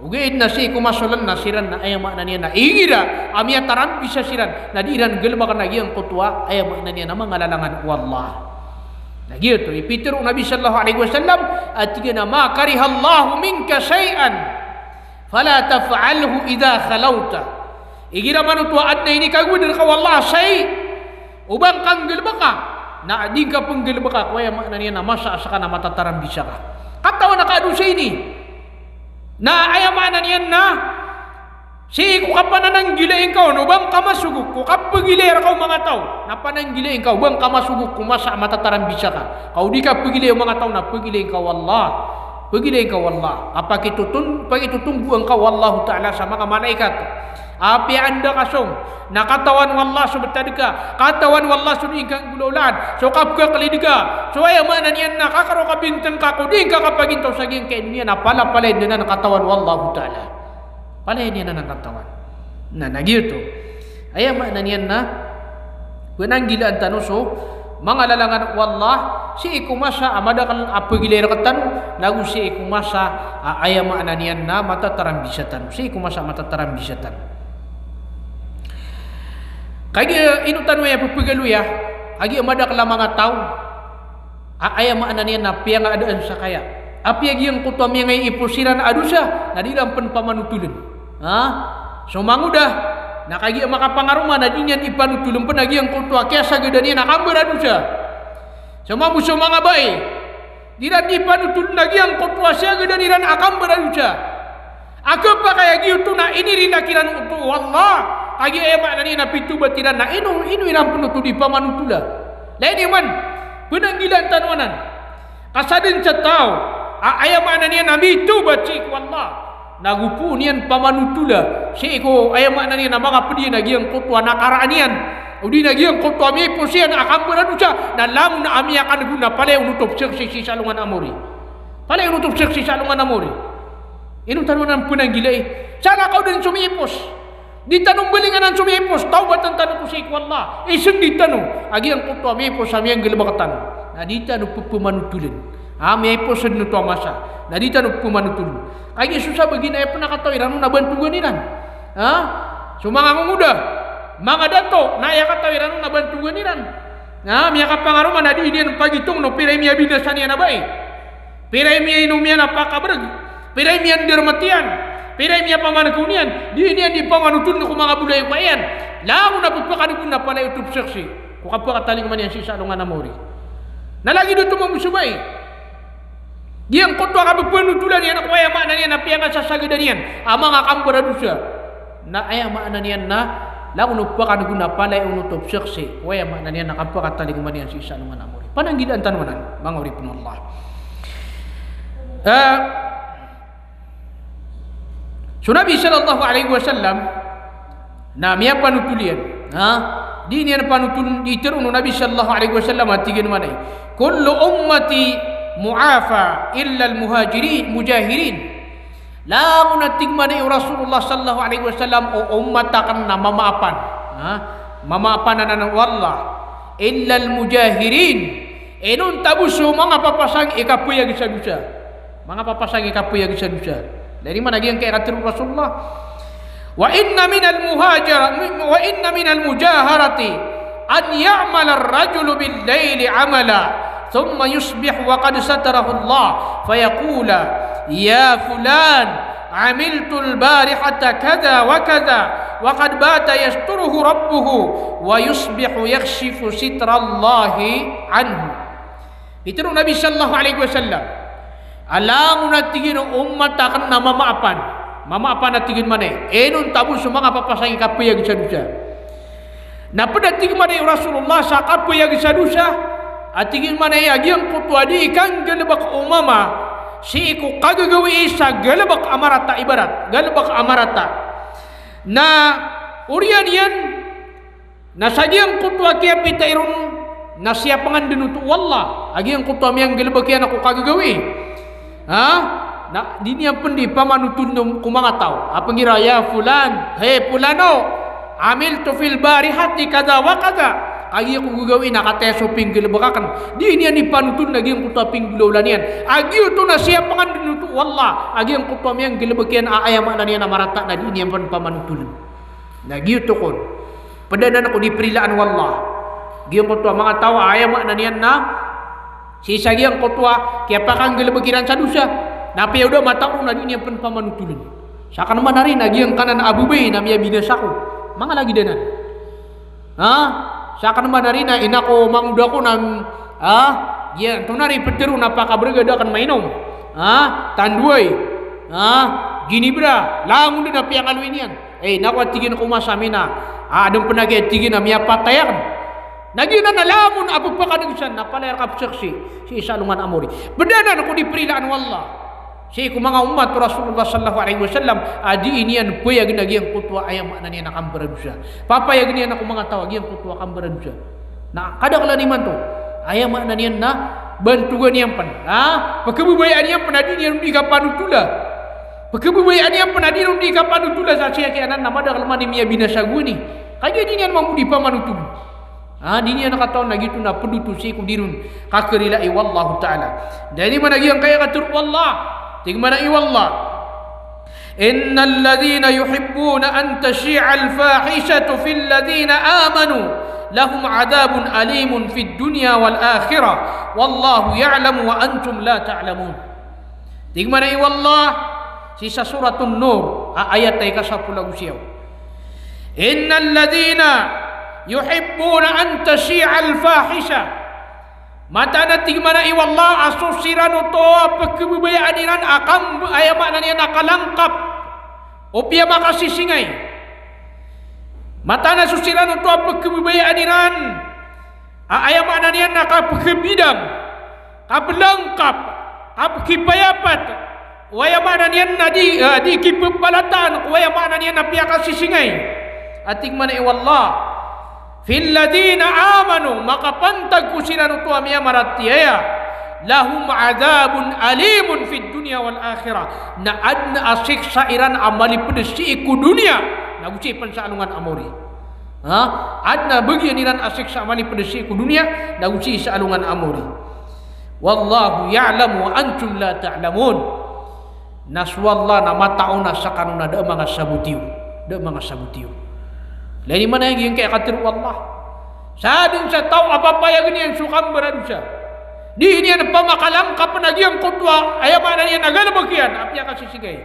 ogaid na sii ko masolan na siran na aya maana niyan na igira a miyatarambisa siran na di iran galbkn a giyangkoto a aya maana niyan na manga lalangan o Allah. Na giyoto i pitharo o Nabi sallallahu alaihi wasallam a tig iyan a, "Ma karihallahu minka shay'an fala taf'alhu idha khalawta." Igira man oto a adn a inikagowad rka o Allah a shay, o ba ngka nggalbka, na di ngka pnggalbka ko aya maana niyan na masa a ska na matatarambisa ka. Katawan a kadosa ini. Na aya maana niyan na sii ko kapanananggilai ngka on o ba ngka masogok ko kapagilay rka o manga taw, na pananggilai ngka o ba ngka masogok ko masa a matatarambisa ka. Ka o di ka pagilay o manga taw na pagilay ngka o Allah. Pagilay ngka o Allah. Kapakitoton-, pakitotonggowaan ka o Allahu Ta'ala sa manga malaikat. Apiya anda ka song, na katawan o Allah so btad ka, katawan o Allah so di ngka nggolawlaan, so kapkhaklid ka, so aya maana niyan na kakarokabintang ka ko di ngka kapagintaw sa giyangkai a doniya, na palapalaya dn anan katawan o Allahu Ta'ala. Palaya niyan anan katawan. Na, na giyoto. Aya maana niyan na pnanggilaan tano so manga lalangan o Allah sii ko masa a madakl a pagilay rktano, nago sii ko masa a aya maana niyan na matatarambisa tano. Sii ko masa a matatarambisa tano. Kagiya ino tano aya ppagaloya, kagiya madakl a manga taw a aya maana niyan na piyangaadaan sa kaya. Apiya giyangkoto a miyangaiipos iran a dosa, na di iran pn pamanotoln. Ha? So mangoda, na kagiya makapangaroma na di niyan ipanotoln pn a giyangkoto a kiyasagadan iyan a kambaradosa. So mambo so manga bai, di iran ipanotoln a giyangkoto a siyagadan iran a kambaradosa. A khapakay a giyoto na inirila kiran oto o Allah, kagiya aya maana niyan na pitobat iran na ino, ino iran pn oto di pamanotola. Lagid iyan man, pnanggilaan tano anan. Ka sadn sa taw a aya maana niyan na mitobat sii ko Allah, na go poon iyan pamanotola sii ko aya maana niyan na manga pd iyan a giyangkoto a nakaraan iyan, odi na giyangkoto a miyaipos iyan a kambaradosa, na langon a miyakan'g on na palaya on oto pzaksi sii sa alongan a mori. Palaya on oto pzaksi sa alongan a mori. Ino tano anan pnanggilai? Sa na kaodan so miyaipos. Di tano mbalingan anan so miyaipos, tawbatan tano oto sii ko Allah. Isndi tano a giyangkoto a miyaipos a miyanggalbk tano, na di tano pphamanotolan. A miyaipos dn oto a masa, na di tano pphamanotolan. Kagiya so sabagi na aya pn a kataw iran on na bantogan iran. Ha? So manga ngongoda, manga dato, na aya kataw iran on na bantogan iran. Na miyakapangaroma na di niyan pagitong o pira i miyabinasa niyan a bai, pira i miyainom iyan a pakabrg, pira i miyandarmat iyan, pira i miyapamankaw niyan. Di niyan di pamanotoln ko manga bolayoka iyan. Langon a pphakadg on na palaya oto pzaksi ko kapakatalingoma niyan sii sa alongan a maori. Na lagid oto mambo so bai. Giyangkoto a kapphanotolan iyan ko aya maana niyan na piyakasasagadan iyan a manga kambaradosa. Na aya maana niyan na langon o pphakadg on na palaya on oto pzaksi ko aya maana niyan na kapakatalingoma niyan sii sa alongan a maori. Pananggilai tano anan, manga oripn o Allah. Eh, so Nabi sallallahu alaihi wasallam na miyapanotol iyan. Ha? Di niyan panotoln, di tharoon o Nabi sallallahu alaihi wasallam a tig iyan mambo a, "Kullu ummati mu'afa illa al-muhajirin, mujahirin." Langon a tig mambo o Rasulullah sallallahu alaihi wasallam, o ummat akn na mamaapan. Ha? Mamaapan anan o Allah. Illa al-mujahirin. Inonta bo so manga papasang i kapayag sa dosa. Manga papasang i kapayag sa dosa. Lagid man a giyangkai a katharo o Rasulullah. Wa inna minal muhajara-, wa inna minal mujaharati an ya'mala ar-rajulu bil-layli 'amalan, thumma yusbihu wa qad satarahu Allah, fayaqula, "Ya fulan, 'amiltul barihata kadha wa kadha," wa qad bata yasturuhu rabbuhu, wa yusbihu yakshifu sitrallahi anhu. Pitharo o Nabi sallallahu alaihi wasallam a langon a tig iyan o ummat akn na mamaapan. Mamaapan a tig iyan mambo a inonta bo so manga papasang i kapayag sa dosa. Na pd a tig mambo o Rasulullah sa kapayag sa dosa a tig iyan mambo a giyangkoto a di kanggalbk o mama sii ko kagagawii sa galbk a marata, ibarat galbk a marata. Na oriyan iyan na sa giyangkoto a kiyapita iron na siyapngan dn oto o Allah a giyangkoto a miyanggalbk iyan ko kagagawii. Ha? Na di niyan pn di pamanotoln ko manga taw a pnggiraw, "Ya fulan, hay pulano, 'amiltu fil barihati kadha wa kadha." Kagiya ko gagawii na kataya so pinggalbk akn. Di niyan di panotoln a giyangkoto a pinggolawla niyan a giyoto na siyapngan dn oto o Allah a giyangkoto a miyanggalbk iyan a aya maana niyan na marata na di niyan pn pamanotoln. Na giyoto kon. Pd anan ko di prilaan o Allah giyangkoto a manga taw a aya maana niyan na sii sa giyangkoto a kiyapakanggalbk iran sa dosa. Na apiya o da matao ron na di niyan pn pamanotoln. Sakn man ari na giyangkanan a babay na miyabinasa ko. Manga lagid anan. Ha? Sakn man ari na ina ko mangoda ko na, ha? Giya, antonaa i pitharo na pakabrg a da akn mainom. Ha? Tanduay. Ha? Ginebra. Langon dn a piyangaloy niyan. Eh, ina ko a tig iyan ko masa ami na, ah, adn pn a giya tig iyan a miyapatay akn. Na giyanan na langon a pphakadg san na palaya rka pzaksi sii sa alongan a maori. Pd anan ko di prilaan o Allah sii ko manga ummat o Rasulullah sallallahu alaihi wasallam a dii niyan payagn a giyangkoto a aya maana niyan a kambaradosa. Papayagn iyan ko manga taw a giyangkoto a kambaradosa. Na kadaklan imanto, aya maana niyan na bantogan iyan pn, ha? Pkhababayaan iyan pn a dii niyan di kapanotola. Pkhababayaan iyan pn a dii ron di kapanotola sa siya kiyanan na madakl man i miyabinasa gowani. Kagiya dii niyan mambo di pamanotol. Ha, dii niyan katawan a giyoto na pd oto sii ko dii ron kakharilai o Allahu Ta'ala. Dn imanto a giyangkaya katharo o Allah. Tig mambo o Allah: "Innal ladhina yuhibbuna an tashi'al fahishatu fil ladhina amanu lahum adhabun alimun fid dunya wal akhirah. Wallahu ya'lamu wa antum la ta'lamun." Tig mambo o Allah sii sa Suratun Nur, a ayat a ika sapolo ago siyaw. "Innal ladhina yuhibbuna an tashi'al fahisha." Mataan a tig mambo o Allah a so siran oto a pkhababayaan iran a kam-, aya maana niyan a kalangkap o piyamakasisingay. Mataan a so siran oto a pkhababayaan iran a aya maana niyan na kapkhabidang, kaplangkap, kapkhipayapat, o aya maana niyan na di, ah, di khipphalataan ko aya maana niyan na piyakasisingay. A tig mambo o Allah, "Fil ladhina amanu," makapantag ko siran oto a miyamaratiyaya, "lahum adhabun alimun fid dunya wal akhirah," na adn a siksa iran a malipd sii ko doniya nago sii pn sa alongan a maori. Ha? Adn a bagian iran a siksa a malipd sii ko doniya nago sii sa alongan a maori. "Wallahu ya'lamu wa antum la ta'lamun." Na so Allah na matao na skano na da a manga sabot iyo. Da a manga sabot iyo. Lagid mambo a giyangkaya katharo o Allah. Sa dn sa taw a papayagen iyan so kambaradosa. Di niyan pamakalangkapn a giyangkoto a, aya maana niyan na galbk iyan, apiya ka sisingkai.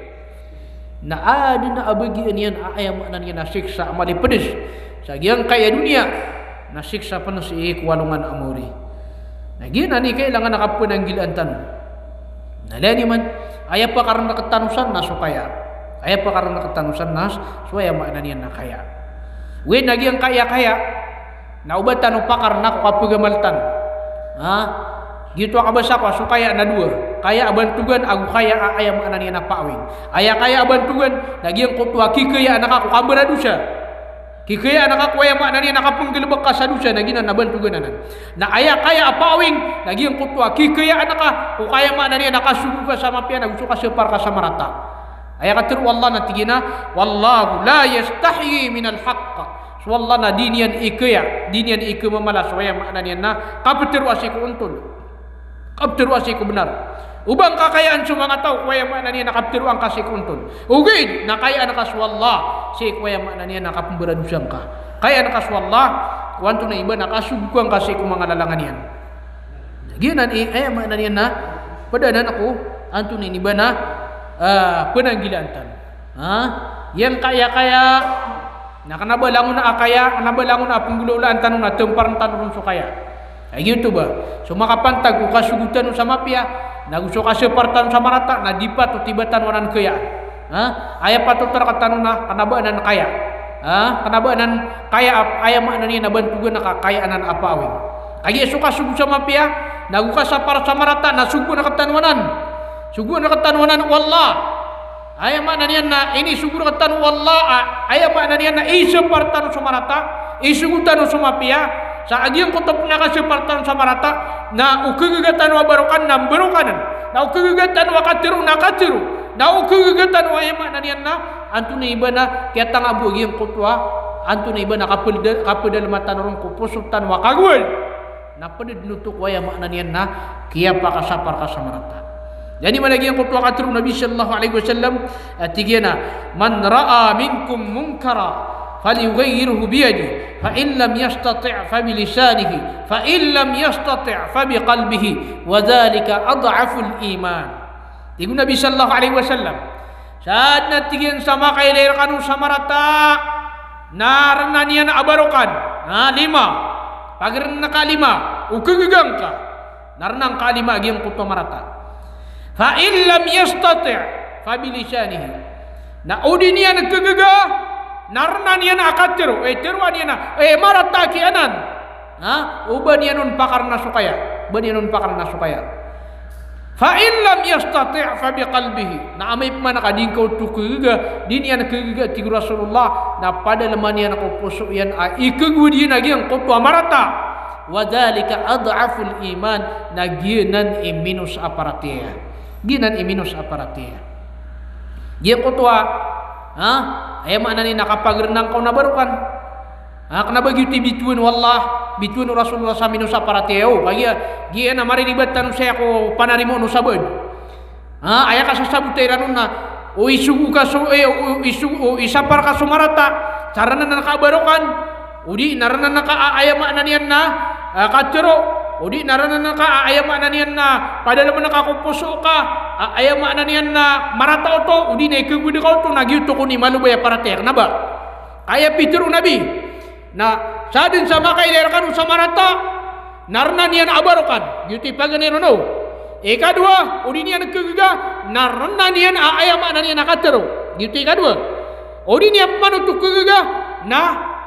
Na adn a bagian iyan a, aya maana niyan na siksa a malipds sa giyangkaya doniya, na siksa pn sii ko alongan a maori. Na giyanan i kailangan a kapnanggilaan tano. Na lagid man, aya pakarn rktano san na so kaya. Aya pakarn rktano san na so, aya maana niyan na kaya. Oway, na giyangkaya kaya, na oba tano pakarna ko kapagamal tano. Ha? Giyoto a kabasa ko a so kaya na dowa. Kaya a bantogan ago kaya a, aya maana niyan na paawing. Aya kaya a bantogan, na giyangkoto a kikayaan ka ko kambaradosa. Kikayaan ka ko, aya maana niyan na kapnggalbk ka sa dosa, na giyanan na bantogan anan. Na aya kaya a paawing, na giyangkoto a kikayaan ka ko, aya maana niyan na kasogo ka sa mapiya, na go so kasapar ka sa marata. Aya katharo o Allah na tig iyan a, "Wallahu la yastahyi minal haqq." So Allah na di niyan ikaya, di niyan ikmamala so, aya maana niyan na kaptharoa sii ko ontol. Kaptharoa sii ko bnar. Oba ngka kayaan so manga taw, ko aya maana niyan na kaptharoa ngka sii ko ontol. Ogaid na kayaan ka so Allah sii ko, aya maana niyan na kapmbaradosa ngka. Kayaan ka so Allah ko antonaa i ba na kasogoan ka sii ko manga lalangan iyan. Giyanan i, aya maana niyan na pd anan ko antonaa i ba na, ah, pnanggilaan tano. Ha? Giyangkaya kaya, na kna ba langon a kaya, kna ba langon a pnggolawlaan tano na tmparn tano ron so kaya. Ay giyoto ba. So makapantag ko kasogo tano sa mapiya, na go so kasapar tano sa marata, na di patot i ba tano anan kayaan. Ha? Aya patot rktano na kna ba anan kaya. Ha? Kna ba anan kaya a, aya maana niyan na bantogan ka kaya anan a paawing. Kagiya so kasogo sa mapiya, na go kasapar sa marata, na sogoan rktano anan. Sogoan rktano anan o Allah. Aya maana niyan na inisogo rktano o Allah, a, aya maana niyan na isapar tano so marata, isogo tano so mapiya, sa giyangkoto pn a kasapar tano sa marata, na o kagaga tano a barokan na mbarokanan, na o kagaga tano a katharo na katharo, na o kagaga tano a, aya maana niyan na antonaa i ba na kiyatanga bo a giyangkoto a, antonaa i ba na kapda-, kapdalma tano ron ko poso tano a kagowad. Na pd dn oto ko, aya maana niyan na kiyapakasapar ka sa marata. Giyanan i maana giyangkoto a katharo o Nabi sallallahu alaihi wasallam, a tig iyan a, "Man ra'a minkum munkaran falyughayyirhu biyadihi, fa in lam yastati' fabilisanihi, fa in lam yastati' fabiqalbihi, wa dhalika ad'aful iman." Tig o Nabi sallallahu alaihi wasallam, sadn a tig iyan sa makailay rkano sa marata na rnaan iyan a barokan. Na lima. Pagrn ka lima. O kagaga ngka na rnaan ka lima a giyangkoto a marata. Fa in lam yastati' fabilisanihi. Na o di niyan kagaga, na rnaan iyan a katharo, e, tharoa niyan a, e, marata aki anan. Ha? O ba niyan on pakarna so kaya. Ba niyan on pakarna so kaya. Fa in lam yastati' fabiqalbihi. Na amay pman ka di ngka oto kagaga, di niyan kagaga, tig o Rasulullah, na padalman iyan ko poso iyan a ikagowad iyan a giyangkoto a marata. Wa dhalika ad'aful iman, na giyanan i minos a paratiyaya. Giyanan i minos a paratiyaya. Giyangkoto a, ha? Aya maana niyan na kapagrn angka on a barokan. Ha, kna ba giyoto i bitowan o Allah, bitowan o Rasulullah sa minos a paratiyaya. O, kagiya, giya na mariribat tano saya ko panarimoon o sabaad. Ha, aya kasasabota iran on na, o isogo ka so, e, o, o isogo, o isapar ka so marata, sa rnaan ka a barokan, o di na rnaan ka a, aya maana niyan na, a, katharo, o di na rnaan ka a, aya maana niyan na, padalman ka ko poso ka, a, aya maana niyan na, marata oto, o di na ikagowad ka oto, na giyoto kon i malobay a paratiyaya, kna ba. Aya pitharo o Nabi, na sadn sa makailay rkano sa marata, na rnaan iyan a barokan. Giyoto i paganay ron o. Ikadowa, o di niyan kagaga, na rnaan iyan a, aya maana niyan a katharo. Giyoto i ikadowa. O di niyan pman oto kagaga, na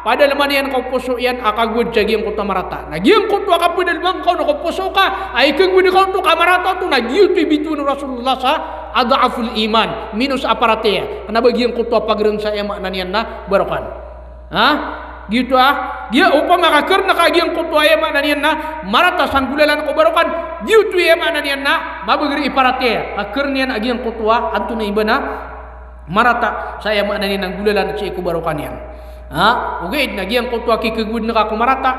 padalman iyan ko poso iyan a kagowad sa giyangkoto a marata. Na giyangkoto a kapadalman ka on ko poso ka a ikagowad ka oto ka marata oto, na giyoto i bitowan o Rasulullah sa ad'aful iman, minos a paratiyaya. Kna ba giyangkoto a pagrn sa, aya maana niyan na, barokan. Ha? Giyoto a, giya opama ka karn ka a giyangkoto a, aya maana niyan na, marata sa nggolalan ko barokan, giyoto i, aya maana niyan na, mabagr i paratiyaya. Ka karn iyan a giyangkoto a antonaa i ba na marata sa, aya maana niyan na, nggolalan sii ko barokan iyan. Ha? Ogaid na giyangkoto a kikagowad ngka ko marata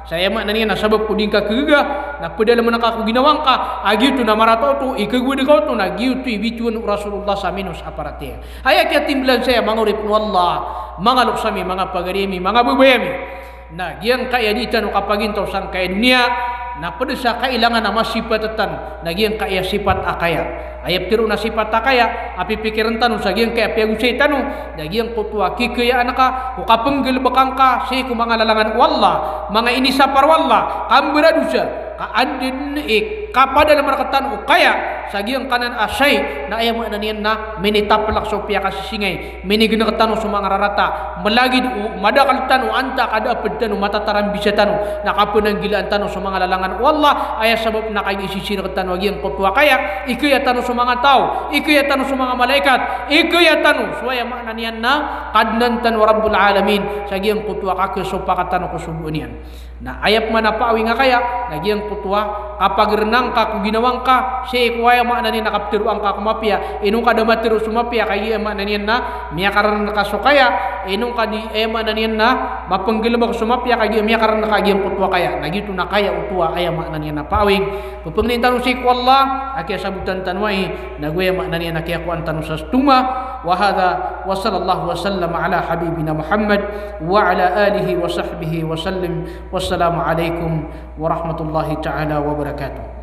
sa, aya maana niyan na, sabap ko di ngka kagaga, na padalman ka ko ginawa ngka a giyoto na marata oto, ikagowad ka oto, na giyoto i bitowan o Rasulullah sa minos a paratiyaya. Aya kiyatimblan saya, manga oripn o Allah, manga loks ami, manga pagari ami, manga babay ami. Na giyangkaya di tano kapagintaw sangkaya doniya, na pd sa kailangan a masipat tano na giyangkaya sipat a kaya. Aya ptharoon a sipat a kaya a pipikirn tano sa giyangkaya piyagosay tano, na giyangkoto a kikayaan ka ko kapnggalbkan ka sii ko manga lalangan o Allah, manga inisapar o Allah, kambaradosa, ka anda dn i kapadalm rktano o kaya sa giyangkanan a shay, na aya maana niyan na minitaplk so piyakasisingay, minignk tano so manga rarata, mlagid o madakl tano antaa ka da a pd tano matatarambisa tano, na kapnanggilaan tano so manga lalangan o Allah, aya sabap na kagiya isisii rktano a giyangkoto a kaya, ikaya tano so manga taw, ikaya tano so manga malaikat, ikaya tano so aya maana niyan na Kadnan tano a Rabbul Alamin, sa giyangkoto a kakhasopak tano ko sogoan iyan. Na aya pman a paawing a kaya, na giyangkoto a kapagrnang ka ko ginawang ka sii ko aya maana niyan na kaptharoang ka ko mapiya, ino ka da matharo so mapiya, kagiya aya maana niyan na miyakarn ka so kaya, ino ka di aya maana niyan na mapnggalbk so mapiya, kagiya miyakarn ka giyangkoto a kaya. Na giyoto na kaya oto a aya maana niyan na paawing. Pphangnin tano sii ko Allah a kiyasabotan tano ai, na go aya maana niyan na kiyakowan tano sa stoma. Wa hadha, wa sallallahu wa sallam ala habibina Muhammad wa ala alihi wa sahbihi wa sallim. Wassalamu alaikum warahmatullahi ta'ala wabarakatuh.